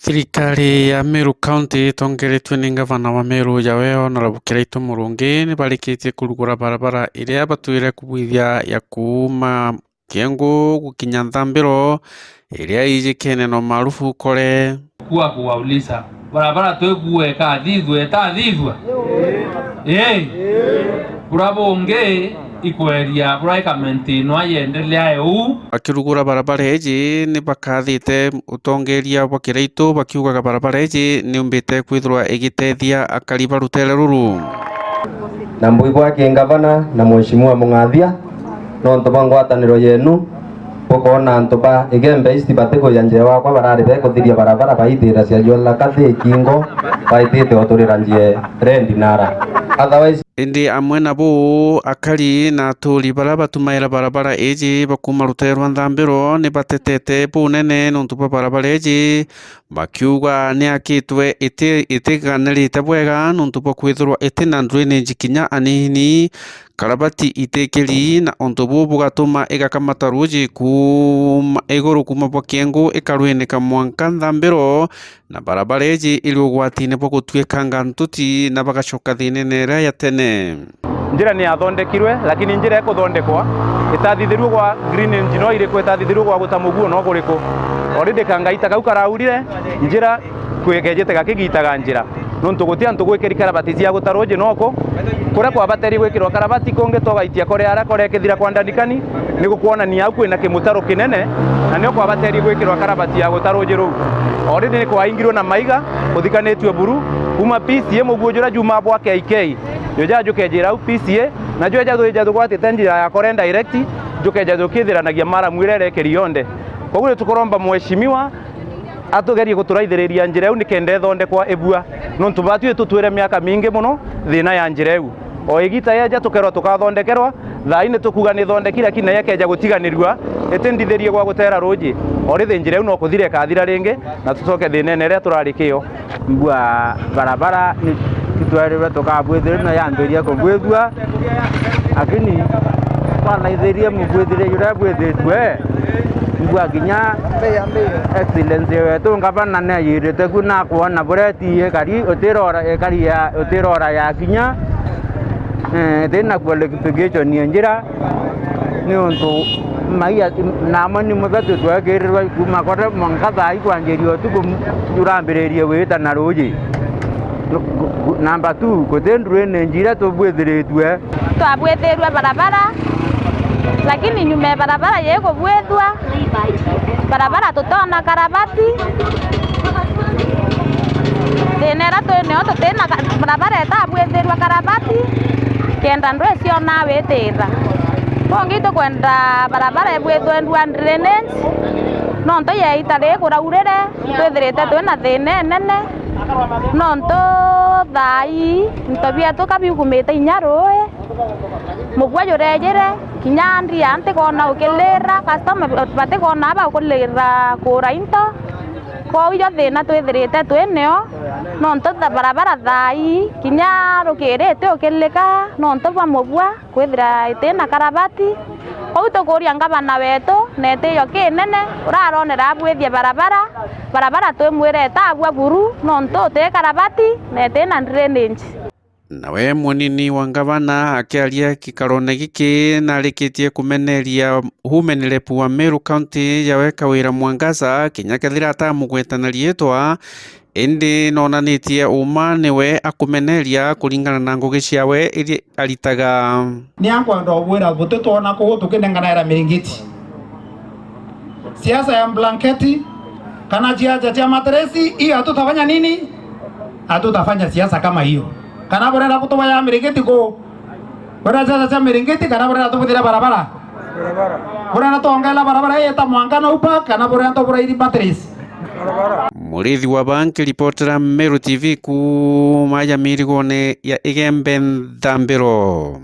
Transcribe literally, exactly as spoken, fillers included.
Thirikari ya Meru County itongeretue ni ngavana wa Meru yawe Honourable Kiraitu Murungi ni barikitie kurugura barabara iria batwire kubwithia ya kuuma Kiengu gukinya Nthambiro iria ijikene na umaarufu Kore. Kuwa kuwauliza, barabara twikuwa ikathithua, itathithua? Ii. Bura bungi ikweria bura ikamentinwa yendelea uu. Bakirugura barabara iji ni bakathite utongeria bwa Kiraitu bakiugaga barabara iji ni umbite kwithirwa igitethia akari ba rutere ruru. Na mbui bwa kingavana na Mheshimiwa Mung'athia, nontu bwa ngwataniro yenu, bukoona antu ba Igembe East batikuja njia wakwa barari bekuthiria barabara baitira cia Juala Kathi Ikingo, baitite uturira njia rendi nara. Otherwise, indi amwe na buu, akari na aturi baria batumaira barabara iji bakuuma rutere rwa Nthambiro ni batetete bunene nontu bwa barabara iji, bakiuga ni yakitwe iti-, itiganirite bwega nontu bwa kwithirwa iti na drainage kinya anini, karabati itikiri, na untu buu bugatuma igakamata ruuji kuuma iguru kuuma bwa Kiengu ikarwinika mwanka Nthambiro, na barabara iji iri ugwatine bwa gutwikanga ntuti na bagacoka thiinene iria ya tene. Njira ni yathondekirwe, lakini njira ikuthondekwa itathithirue gwa drainage no iriku, itathithirue gwa guta muguo no kuriku. Already kangaita kau karaurire, njira kwikejete gakigitaga njira. Nontu guti antu gwikiri karabati cia guta ruuji noku, kuria kwabaterie gwikirwa karabati kungi togaitia kore aria korekethira kwa Ndanikani, ni gukwonania au kwina kimutaro kinene, na nio kwabaterie gwikirwa karabati ya guta ruuji ruu. Already ni kwaingirwe na maiga, kuthikanitue buru, kuuma P C A muguo juria jumaa bwa K K. Juja jukejira au P C A, na juja juja jugwatite njira ya kore direct, jukeja jukithiranagia maramu iria irekeri yonthe. Koguo ni tukuromba mheshimiwa atugerie guturaithiriria njira iu nikenda ithondekwa ibua, nontu batwi itutwire miaka mingi mono thina ya njira iu. O igita yeja tukerwa tukathondekerwa, thaa ii ni tukuga ni ithondeki, lakini nayo ikeja gutiganirua, itindithirie gwa gutera ruuji. O rithi njira iu no kuthira ikathira ringi, na tucoke thinene iria turari kio. Mbua barabara ni itwerirwe tukabwithirwe na yambiria kubwithua, lakini twalaithirie mubwithirie juria bwithitue, mbua kinya Excellency wetu ngavana ni ayirite ku na akwona buria iti ikari, utirora ikari ya, utirora ya kinya, eh, itina qualification ya njira. Niuntu maia namwe ni muthe tutwekirirwe kuuma kore mwanka thaa ii kwanjiria utuku, turambiririe gwita na ruuji. Namba two, guti drainage iria tubwithiritue. Twabwithirue barabara, lakini nyuma ya barabara yikubwithua, barabara tutona karabati. Thina iria twi nio tutina ka-, barabara itabwithirua karabati, kenda ndwi ciona witira. Bungi tukwenda barabara ibwithwe ndua drainage, nontu ya ita riri kuraurire, twithirite twina thina inene, nontu thaa ii into bietu ka biugumite inya ruui. Mubua jurejire, kinya ndia ntikona ukilira, customer batikona aba ukulira kura into. Kwou ijo thina twithirite twi nio, nontu tha-, barabara thaa ii, kinya rukiri iti ukilika, nontu bwa mubua, kwithira itina karabati. Kwou tukuria ngavana wetu, na itiyo kinene, uraronera abwithie barabara, barabara twimwire itabua buru, nontu uti karabati, na itina drainage. Nawe munini wa ngavana akiaria gikarone giki narikitie kumeneria Women Rep wa Meru County yawe Kawira Mwangaza, kinya kethira atamugweta na riitwa, indi nonanitie uma niwe akumeneria kuringana na ngugi ciawe iria aritaga. Ni ankwenda ubwira buti twona kuu tukinenganaira miringiti. Siasa ya blanketi kana siasa cia matresi, hiyo hatutafanya nini? Hatutafanya siasa kama hiyo. Kana burenda kutubaya miringiti ku? Burenda siasa cia miringiti kana burenda tubuthire barabara? Burenda tuongela barabara ii ta Mwangano Upa kana burenda tubura iri matresi? Murithi wa Banki, ripotera Meru T V kuuma ya mirigone ya Igembe Nthambiro.